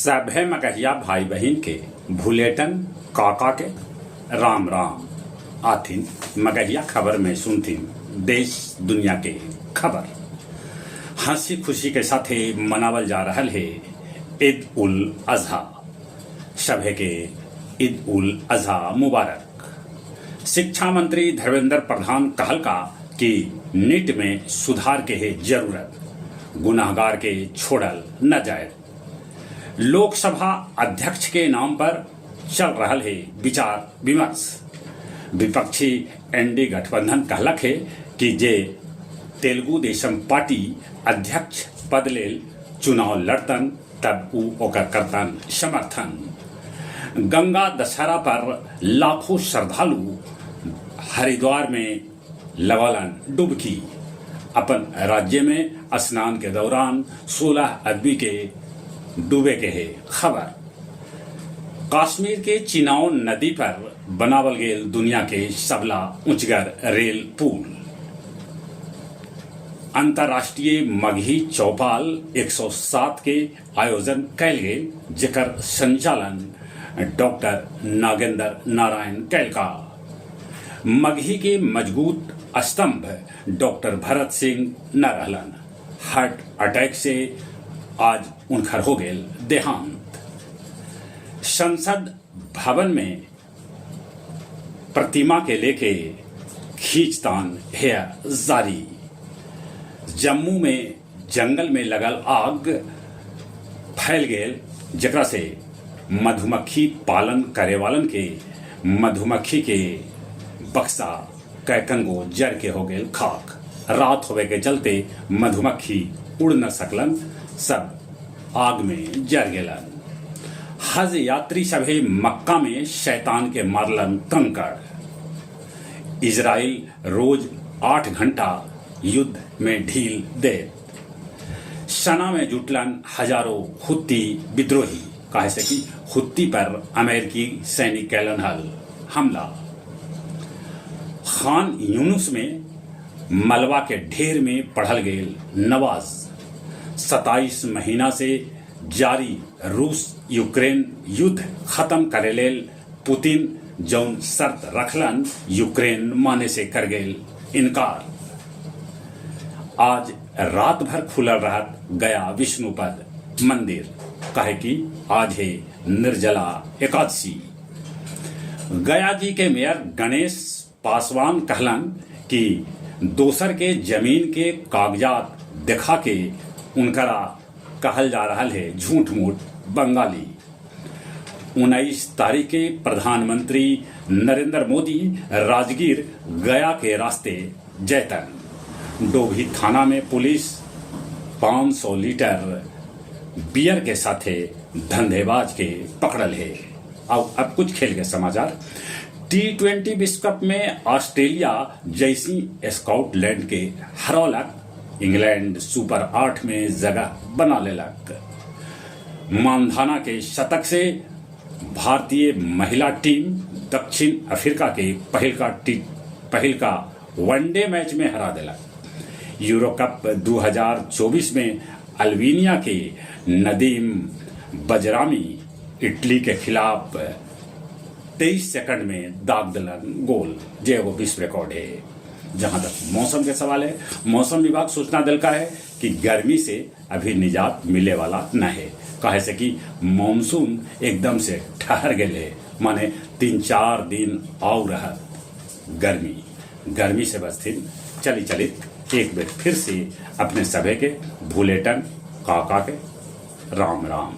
सभे मगहिया भाई बहिन के भुलेटन काका के राम राम। आथिन मगहिया खबर में सुनथिन देश दुनिया के खबर। हंसी खुशी के साथे मनावल जा रहल हे ईद उल अजहा। सभे के ईद उल अजहा मुबारक। शिक्षा मंत्री धर्मेंद्र प्रधान कहलका कि नीट में सुधार के हे जरूरत, गुनाहगार के छोड़ल न जाए। लोकसभा अध्यक्ष के नाम पर चल रहल हे विचार विमर्श। विपक्षी एनडी गठबंधन कहलक हे कि जे तेलुगु देशम पार्टी अध्यक्ष पद लेल चुनाव लड़तन तब ऊ ओकर करतन समर्थन। गंगा दशहरा पर लाखों श्रद्धालु हरिद्वार में लगौलन डुबकी। अपन राज्य में स्नान के दौरान 16 आदमी के डूबे के हे खबर। कश्मीर के चिनाव नदी पर बनावल गेल दुनिया के सबला ऊंचगर रेल पुल। अंतर्राष्ट्रीय मगही चौपाल 107 के आयोजन कैल गेल, जेकर संचालन डॉक्टर नागेंद्र नारायण कैलका। मगही के मजबूत स्तंभ डॉक्टर भरत सिंह न रहलन। हार्ट अटैक से आज उनखर हो गेल देहांत। संसद भवन में प्रतिमा के लेके खींचतान है जारी। जम्मू में जंगल में लगल आग फैल गेल, जेकरा से मधुमक्खी पालन करे वालन के मधुमक्खी के बक्सा कैकन गो जर के हो गेल खाक। रात होवे के चलते मधुमक्खी उड़ न सकलन, सब आग में जर गेलन। हज यात्री सभे मक्का में शैतान के मारलन कंकड़। इजराइल रोज 8 घंटा युद्ध में ढील दे। सना में जुटलन हजारों हुत्ती विद्रोही, काहे से कि हुत्ती पर अमेरिकी सैनिक कैलन हल हमला। खान यूनुस में मलबा के ढेर में पढ़ल गेल नवाज। 27 महीना से जारी रूस यूक्रेन युद्ध खत्म करे लेल पुतिन जौन शर्त रखलन यूक्रेन माने से कर गेल इनकार। आज रात भर खुलल रहत गया विष्णुपद मंदिर, काहे कि आज है निर्जला एकादशी। गया जी के मेयर गणेश पासवान कहलन कि दोसर के जमीन के कागजात देखा के उनकरा कहल जा रहा है झूठ मूठ बंगाली। 19 तारीख के प्रधानमंत्री नरेंद्र मोदी राजगीर गया के रास्ते जैतन। डोभी थाना में पुलिस 500 लीटर बियर के साथे धंधेबाज के पकड़ल है। अब कुछ खेल के समाचार। टी20 विश्व कप में ऑस्ट्रेलिया जैसी स्कॉटलैंड के हरौलक, इंग्लैंड सुपर 8 में जगह बना लेलक। मानधाना के शतक से भारतीय महिला टीम दक्षिण अफ्रीका के पहिलका वनडे मैच में हरा देलक। यूरो कप 2024 में अल्बेनिया के नदीम बजरामी इटली के खिलाफ 23 सेकंड में दाग दिलन गोल, जे एगो विश्व रिकॉर्ड है। जहां तक मौसम के सवाल है, मौसम विभाग सूचना दिलका है कि गर्मी से अभी निजात मिले वाला न है, काहे से कि मानसून एकदम से ठहर गए है, माने 3-4 दिन और रहत गर्मी। गर्मी से बचथिन। चली चली एक बेर फिर से अपने सभे के भूलेटन काका के राम राम।